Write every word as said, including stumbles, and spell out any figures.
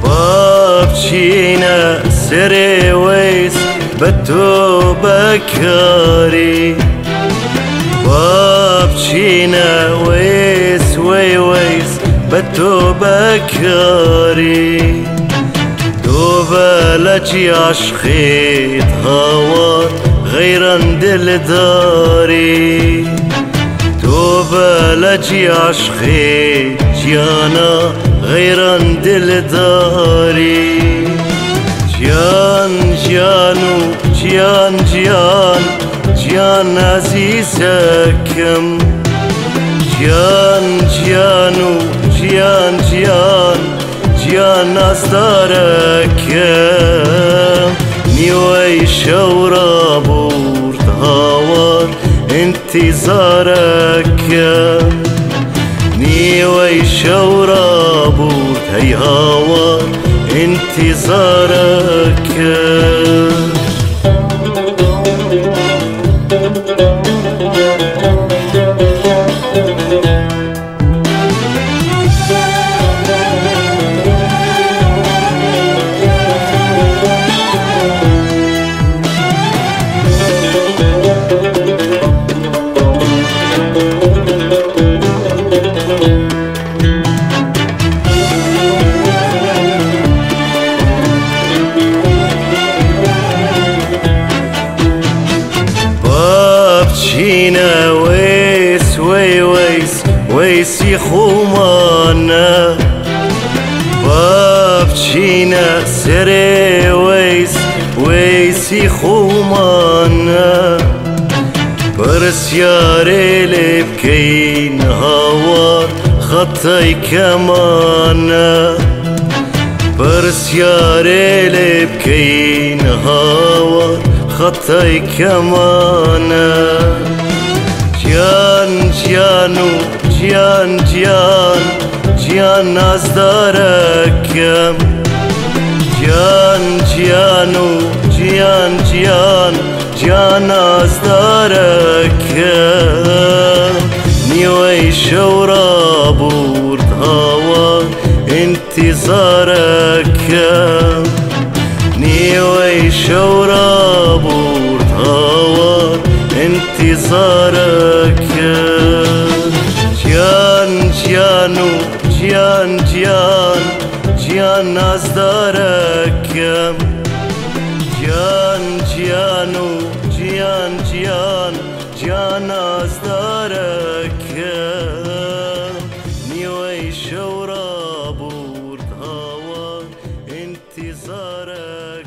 Bab çîne serê Weys, bi to bekarî. Bab çîne Weys, wey Weys, bi to bekarî. Tu belecî aşqê hawar, xeyran dildarî. Tu belecî aşqê ciyana, xeyran dildarî. Ciyan, ciyan û ciyan, ciyan, ciyan ezîzekim. Ciyan, ciyan û ciyan, ciyan, ciyan nazdarakim. Nîwey şew rabûrd hawar, întîzarakim. Nîwey şew rabûrd hey hawar, întîzarakim. Bab çîne Weys, wey Weys, Weysî xûmane. Bab çîne serê Weys, Weysî xûmane. Pirsyarê lê bikeyn hawar, xetay kemane. Pirsyarê lê bikeyn hawar, xetay kemane. Ciyan, ciyan û ciyan, ciyan, ciyan nazdarakim. Ciyan, ciyan û ciyan, ciyan, ciyan nazdarakim. Nîwey şew rabûrd hawar, întîzarakim. Nîwey şew rabûrd hawar, întîzarakim. Ciyan, ciyan û ciyan, ciyan, ciyan nazdarakim. Ciyan, ciyan û ciyan, ciyan, ciyan nazdarakim. Nîwey şew rabûrd hawar, întîzarakim.